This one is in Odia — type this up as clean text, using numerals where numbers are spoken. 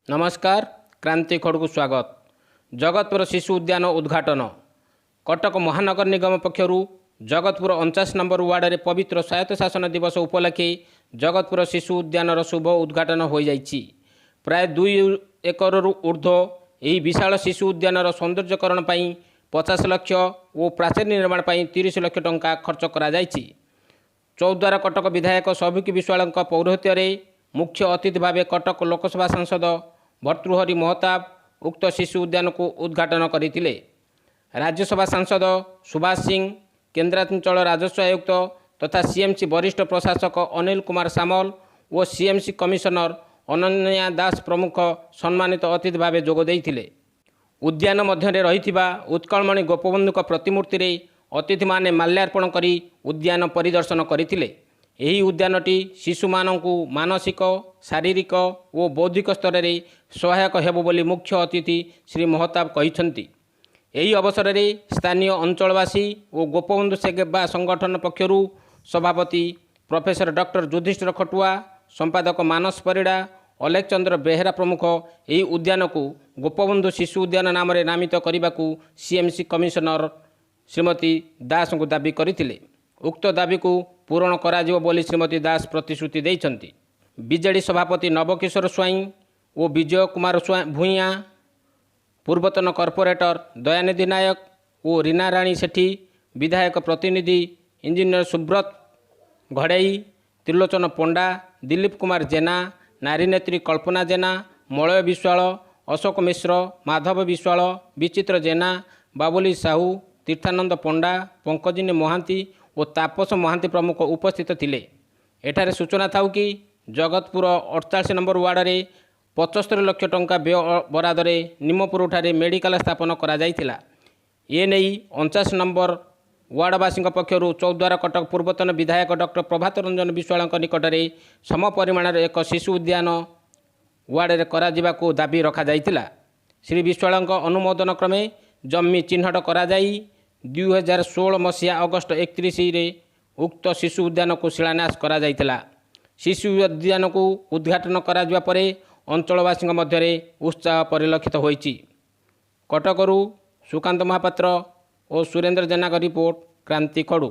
ନମସ୍କାର, କ୍ରାନ୍ତି ଖଡ଼କୁ ସ୍ୱାଗତ। ଜଗତପୁର ଶିଶୁ ଉଦ୍ୟାନ ଉଦ୍ଘାଟନ। କଟକ ମହାନଗର ନିଗମ ପକ୍ଷରୁ ଜଗତପୁର 49 ନମ୍ବର ୱାର୍ଡ଼ରେ ପବିତ୍ର ସ୍ୱାୟତ୍ତ ଶାସନ ଦିବସ ଉପଲକ୍ଷେ ଜଗତପୁର ଶିଶୁ ଉଦ୍ୟାନର ଶୁଭ ଉଦ୍ଘାଟନ ହୋଇଯାଇଛି। ପ୍ରାୟ 2 ଏକରରୁ ଉର୍ଦ୍ଧ୍ୱ ଏହି ବିଶାଳ ଶିଶୁ ଉଦ୍ୟାନର ସୌନ୍ଦର୍ଯ୍ୟକରଣ ପାଇଁ 50 ଲକ୍ଷ ଓ ପ୍ରାଚୀର ନିର୍ମାଣ ପାଇଁ 30 ଲକ୍ଷ ଟଙ୍କା ଖର୍ଚ୍ଚ କରାଯାଇଛି। ଚୌଦ୍ୱାର କଟକ ବିଧାୟକ ସୌଭିକ ବିଶ୍ୱାଳଙ୍କ ପୌରୋହିତ୍ୟରେ ମୁଖ୍ୟ ଅତିଥି ଭାବେ କଟକ ଲୋକସଭା ସାଂସଦ ଭର୍ତ୍ତୃହରି ମହତାବ ଉକ୍ତ ଶିଶୁ ଉଦ୍ୟାନକୁ ଉଦ୍ଘାଟନ କରିଥିଲେ। ରାଜ୍ୟସଭା ସାଂସଦ ସୁଭାଷ ସିଂ, କେନ୍ଦ୍ରାଞ୍ଚଳ ରାଜସ୍ୱ ଆୟୁକ୍ତ ତଥା ସିଏମ୍ସି ବରିଷ୍ଠ ପ୍ରଶାସକ ଅନିଲ କୁମାର ସାମଲ ଓ ସିଏମ୍ସି କମିଶନର ଅନନ୍ୟା ଦାସ ପ୍ରମୁଖ ସମ୍ମାନିତ ଅତିଥି ଭାବେ ଯୋଗ ଦେଇଥିଲେ। ଉଦ୍ୟାନ ମଧ୍ୟରେ ରହିଥିବା ଉତ୍କଳମଣି ଗୋପବନ୍ଧୁଙ୍କ ପ୍ରତିମୂର୍ତ୍ତିରେ ଅତିଥିମାନେ ମାଲ୍ୟାର୍ପଣ କରି ଉଦ୍ୟାନ ପରିଦର୍ଶନ କରିଥିଲେ। ଏହି ଉଦ୍ୟାନଟି ଶିଶୁମାନଙ୍କୁ ମାନସିକ, ଶାରୀରିକ ଓ ବୌଦ୍ଧିକ ସ୍ତରରେ ସହାୟକ ହେବ ବୋଲି ମୁଖ୍ୟ ଅତିଥି ଶ୍ରୀ ମହତାବ କହିଛନ୍ତି। ଏହି ଅବସରରେ ସ୍ଥାନୀୟ ଅଞ୍ଚଳବାସୀ ଓ ଗୋପବନ୍ଧୁ ସେବା ସଂଗଠନ ପକ୍ଷରୁ ସଭାପତି ପ୍ରଫେସର ଡକ୍ଟର ଯୁଧିଷ୍ଠିର ଖଟୁଆ, ସମ୍ପାଦକ ମାନସ ପରିଡ଼ା, ଅଲେଖ ଚନ୍ଦ୍ର ବେହେରା ପ୍ରମୁଖ ଏହି ଉଦ୍ୟାନକୁ ଗୋପବନ୍ଧୁ ଶିଶୁ ଉଦ୍ୟାନ ନାମରେ ନାମିତ କରିବାକୁ ସିଏମ୍ସି କମିଶନର ଶ୍ରୀମତୀ ଦାସଙ୍କୁ ଦାବି କରିଥିଲେ। ଉକ୍ତ ଦାବିକୁ ପୂରଣ କରାଯିବ ବୋଲି ଶ୍ରୀମତୀ ଦାସ ପ୍ରତିଶ୍ରୁତି ଦେଇଛନ୍ତି। ବିଜେଡି ସଭାପତି ନବକିଶୋର ସ୍ୱାଇଁ ଓ ବିଜୟ କୁମାର ଭୂଇଁଆ, ପୂର୍ବତନ କର୍ପୋରେଟର ଦୟାନିଧି ନାୟକ ଓ ରୀନା ରାଣୀ ସେଠୀ, ବିଧାୟକ ପ୍ରତିନିଧି ଇଞ୍ଜିନିୟର ସୁବ୍ରତ ଘଡ଼େଇ, ତ୍ରିଲୋଚନ ପଣ୍ଡା, ଦିଲ୍ଲୀପ କୁମାର ଜେନା, ନାରୀନେତ୍ରୀ କଳ୍ପନା ଜେନା, ମଳୟ ବିଶ୍ୱାଳ, ଅଶୋକ ମିଶ୍ର, ମାଧବ ବିଶ୍ୱାଳ, ବିଚିତ୍ର ଜେନା, ବାବୁଲି ସାହୁ, ତୀର୍ଥାନନ୍ଦ ପଣ୍ଡା, ପଙ୍କଜିନୀ ମହାନ୍ତି ଓ ତାପସ ମହାନ୍ତି ପ୍ରମୁଖ ଉପସ୍ଥିତ ଥିଲେ। ଏଠାରେ ସୂଚନା ଥାଉ କି, ଜଗତପୁର 48 ନମ୍ବର ୱାର୍ଡ଼ରେ 75 ଲକ୍ଷ ଟଙ୍କା ବ୍ୟୟ ବରାଦରେ ନିମପୁରଠାରେ ମେଡ଼ିକାଲ ସ୍ଥାପନ କରାଯାଇଥିଲା। ଏ ନେଇ 49 ନମ୍ବର ୱାର୍ଡ଼ବାସୀଙ୍କ ପକ୍ଷରୁ ଚୌଦ୍ୱାର କଟକ ପୂର୍ବତନ ବିଧାୟକ ଡକ୍ଟର ପ୍ରଭାତ ରଞ୍ଜନ ବିଶ୍ୱାଳଙ୍କ ନିକଟରେ ସମପରିମାଣର ଏକ ଶିଶୁ ଉଦ୍ୟାନ ୱାର୍ଡ଼ରେ କରାଯିବାକୁ ଦାବି ରଖାଯାଇଥିଲା। ଶ୍ରୀ ବିଶ୍ୱାଳଙ୍କ ଅନୁମୋଦନ କ୍ରମେ ଜମି ଚିହ୍ନଟ କରାଯାଇ 2016 ମସିହା ଅଗଷ୍ଟ 31ରେ ଉକ୍ତ ଶିଶୁ ଉଦ୍ୟାନକୁ ଶିଳାନ୍ୟାସ କରାଯାଇଥିଲା। ଶିଶୁ ଉଦ୍ୟାନକୁ ଉଦ୍ଘାଟନ କରାଯିବା ପରେ ଅଞ୍ଚଳବାସୀଙ୍କ ମଧ୍ୟରେ ଉତ୍ସାହ ପରିଲକ୍ଷିତ ହୋଇଛି। କଟକରୁ ସୁକାନ୍ତ ମହାପାତ୍ର ଓ ସୁରେନ୍ଦ୍ର ଜେନାଙ୍କ ରିପୋର୍ଟ, କ୍ରାନ୍ତି ଖଡ଼ୁ।